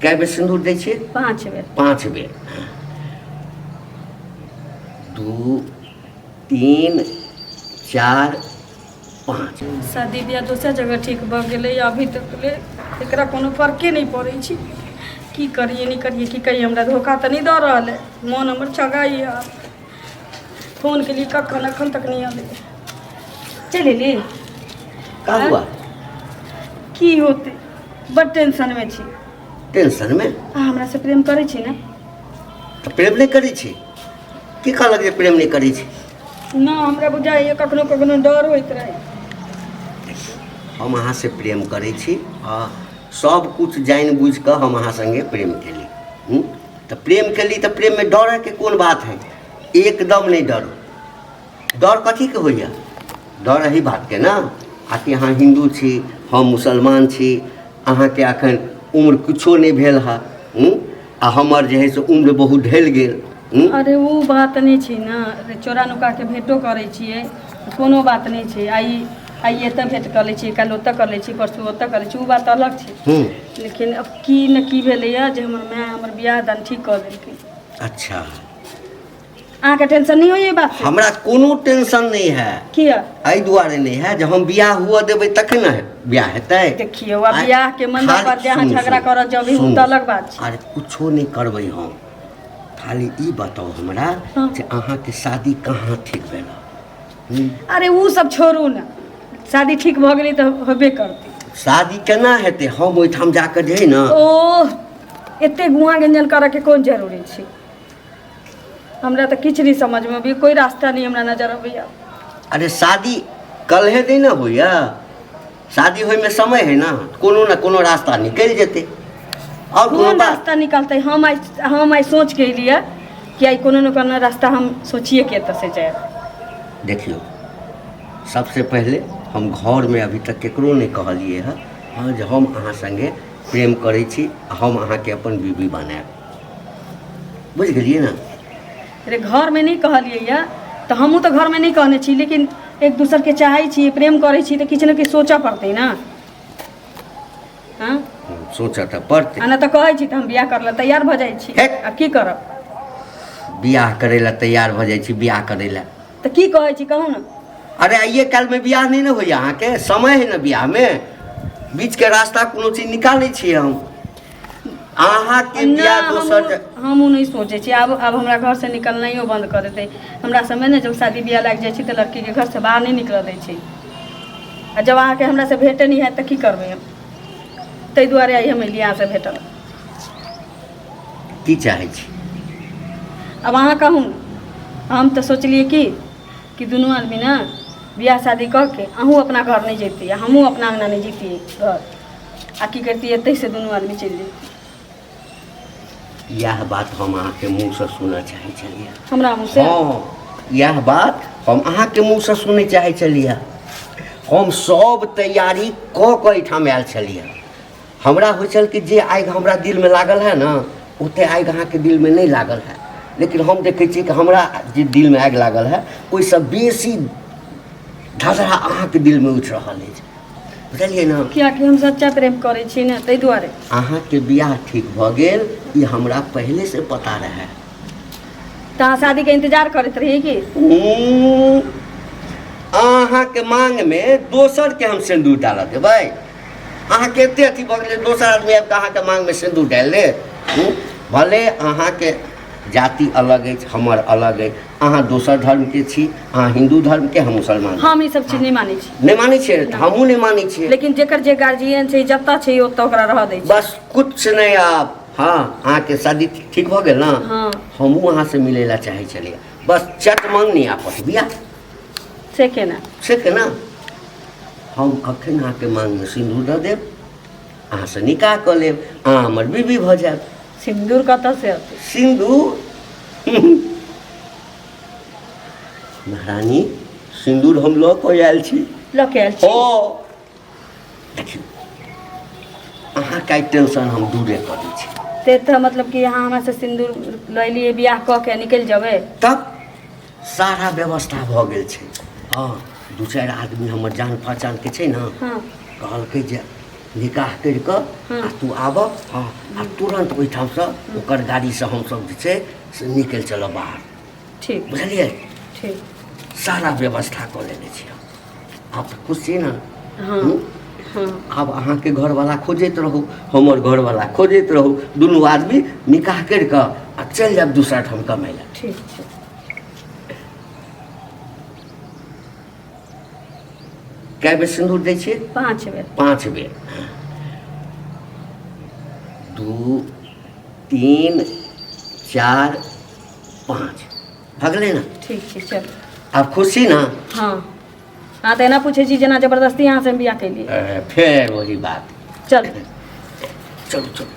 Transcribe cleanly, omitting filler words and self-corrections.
कए बेर सिन्दूर दै छियै? 5 बेर। 5 बेर। 2 3 4 5। शादी बियाह दोसर जगह ठीक भऽ गेलै, अभी तक ले एकरा कोनो फर्के नहि पड़ै छै। की करिए नहि करिए, की कहिए, हमरा धोखा तऽ नहि दऽ रहल है? मोन हमर छगाइए। फोन केलिए कखन, अखन तक नहि अलै। चलि एली? का हुआ? की होतै, बड टेंशनमे छी। टेंशनमे? अहाँ हमरासँ प्रेम करै छी ने? तऽ प्रेम नहि करै छी? की कहलक जे प्रेम नहि करै छी? ना, हमरा बुझाइए कखनो कखनो डर होइत रहै। हम अहाँसँ प्रेम करै छी आ सब किछु जानि बुझि कऽ हम अहाँ सङ्गे प्रेम केली। तऽ प्रेम केली तऽ प्रेममे डरैके कोन बात है? एकदम नहि डरू। डर कथीके होइए? डर एही बातके ने आकि अहाँ हिन्दू छी, हम मुसलमान छी। अहाँके एखन उम्र किछो नहि भेल हँ आ हमर जे हइ से उम्र बहुत ढलि गेल। अरे ओ बात नहि छै ने, चोरा नुकाके भेँटो करै छियै, कोनो बात नहि छै। आइ आइ एतऽ भेँट कऽ लै छियै, काल्हि ओतऽ कऽ लै छियै, परसू ओतऽ कऽ लै छियै, ओ बात अलग छै। लेकिन अब की ने की भेलैए जे हमर माय हमर बियाह दान ठीक कऽ देलकै। अच्छा। अहाँके टेंशन नहि होइए बात से? हमरा कोनो टेंशन नहि है। किया? एहि दुआरे नहि है जे हम बियाह हुअ देबै तखन ने बियाह हेतै। देखियौ, आब बियाह के मंडप पर जे अहाँ झगड़ा करऽ जब ओ तऽ अलग बात छै। अरे कुछो नहि करबै हम, खाली ई बताउ हमरा जे अहाँके शादी कहाँ ठीक भेल? अरे ओ सब छोड़ू ने, शादी ठीक भऽ गेलै तऽ होबे करतै। शादी केना हेतै? हम ओहिठाम जाकऽ जे है ने। ओह, एते गुआ गंजन करऽके कोन जरूरी छै? हमरा तऽ किछु नहि समझमे अबैया, कोइ रास्ता नहि हमरा नजर अबैया। अरे शादी कल्हे नहि ने होइया, शादी होइमे समय है ने, कोनो ने कोनो रास्ता निकलि जेतै। आओर कोनो कोन रास्ता निकलतै? हम आइ सोच के एलियै कि आइ कोनो ने कोनो रास्ता हम सोचिए के एतऽ से जायब। देखियौ, सबसे पहिले हम घरमे अभी तक केकरो नहि कहलियै हँ, हँ, जे हम अहाँ सङ्गे प्रेम करै छी आ हम अहाँके अपन बीबी बनायब। बुझि गेलियै ने? अरे घरमे नहि कहलियै यऽ तऽ हमहूँ तऽ घरमे नहि कहने छी, लेकिन एक दोसरके चाहै छी, प्रेम करै छी, तऽ किछु ने किछु सोचऽ पड़तै ने। हँ, सोचऽ तऽ पड़तै। आ नहि तऽ कहै छी तऽ हम बियाह करै लए तैयार भऽ जाइ छी। आ की करब? बियाह करै लए तैयार भऽ जाइ छी, बियाह करै लए। तऽ की कहै छी, कहू ने। अरे आइए काल्हिमे बियाह नहि ने होइए अहाँके, समय है ने बियाहमे। बीचके रास्ता कोनो चीज निकालै छियै हम अहाँके बियाह दोसर। हमहूँ नहि सोचै छी। आब हमरा घरसँ निकलनाइयो बन्द कऽ देतै। हमरा सबमे ने जब शादी बियाह लागि जाइ छै तऽ लड़कीके घरसँ बाहर नहि निकलऽ दै छै। आ जब अहाँके हमरासँ भेटे नहि हैत तऽ की करबै हम? ताहि दुआरे आइ हम एलियै अहाँसँ भेटल। की चाहै छी? आब अहाँ कहू। हम तऽ सोचलियै कि कि दुनू आदमी ने बियाह शादी कऽ के अहूँ अपना घर नहि जैतियै, हमहूँ अपना अङ्गना नहि जैतियै घर, आ की करतियै, एतहिसँ दुनू आदमी चलि जैतियै। इएह बात हम अहाँके मुँहसँ सुनऽ चाहै छलियै। हमरा मुँहसँ? हँ, इएह बात हम अहाँके मुँहसँ सुनय चाहै छलियै। हम सब तैयारी कऽ कऽ एहिठाम आयल छलियै। हमरा होइ छल कि जे आगि हमरा दिलमे लागल है ने, ओते आगि अहाँके दिलमे नहि लागल है, लेकिन हम देखै छियै कि हमरा जे दिलमे आगि लागल है ओहिसँ बेसी धधरा अहाँके दिलमे उठि रहल अछि। बुझलियै ने? कियाकि हम सच्चा प्रेम करै छी ने, ताहि दुआरे। अहाँके बियाह ठीक भऽ गेल ई हमरा पहिलेसँ पता रहए। तऽ अहाँ शादीके इंतजार करैत रहियै की? अहाँके मांगमे दोसरके हम सिन्दूर डालऽ देबै? अहाँके एते अथी भऽ गेलै, दोसर आदमी आबि कऽ अहाँके मांगमे सिन्दूर डालि देत? भले अहाँके जाति अलग अछि, हमर अलग अछि, अहाँ दोसर धर्मके छी, अहाँ हिन्दू धर्मके, हम मुसलमान। हम ई सब चीज नहि मानै छी। नहि मानै छियै? तऽ हमहूँ नहि मानै छियै। लेकिन जेकर जे गार्जियन छै, जतऽ छै ओतऽ ओकरा रहऽ दै छै। बस, कुछ नहि आब। हँ, अहाँके शादी ठीक भऽ गेल ने? हँ। हमहूँ अहाँसँ मिलै लए चाहै छलियै। बस चट मंगनी आपस बियाह। से केना? से केना? हम अखन अहाँके मांगमे सिन्दूर दऽ देब, अहाँसँ निकाह कऽ लेब, अहाँ हमर बीबी भऽ जायब। सिन्दूर कतऽ से अतै? सिन्दूर महारानी, सिन्दूर हम लऽ कऽ आयल छी। लऽ के आयल छी? ओ देखियौ, अहाँके आइ टेंशन हम दूरे कऽ दै छी। ते तऽ मतलब कि अहाँ हमरा से सिन्दूर लऽ एलियै, बियाह कऽ के निकलि जेबै? तब सारा व्यवस्था भऽ गेल छै। हँ, दू चारि आदमी हमर जान पहचानके छै ने। कहलकै जे निकाह करि कऽ हँ। आ तू आबह हँ आ तुरन्त ओहिठामसँ ओकर गाड़ीसँ हमसभ जे छै से निकलि चलब बाहर ठीक बुझलियै ठीक सारा व्यवस्था कऽ लेने छी हम आब तऽ खुश छी ने हँ हूँ? हँ आब अहाँके घरवला खोजैत रहू हमर घरवला खोजैत रहू दुनू आदमी निकाह करि कऽ आ चलि जायब दोसर ठाम कमाइ लए ठीक छै कए बेर सिन्दूर दै छियै 5 बेर 5 बेर 2 3 4 5 भगलै ने ठीक छै चल आब खुशी ने हँ अहाँ तऽ एना पूछै छी जेना जबरदस्ती अहाँसँ हम बियाह केलियै फेर वही बात चल चलू चलू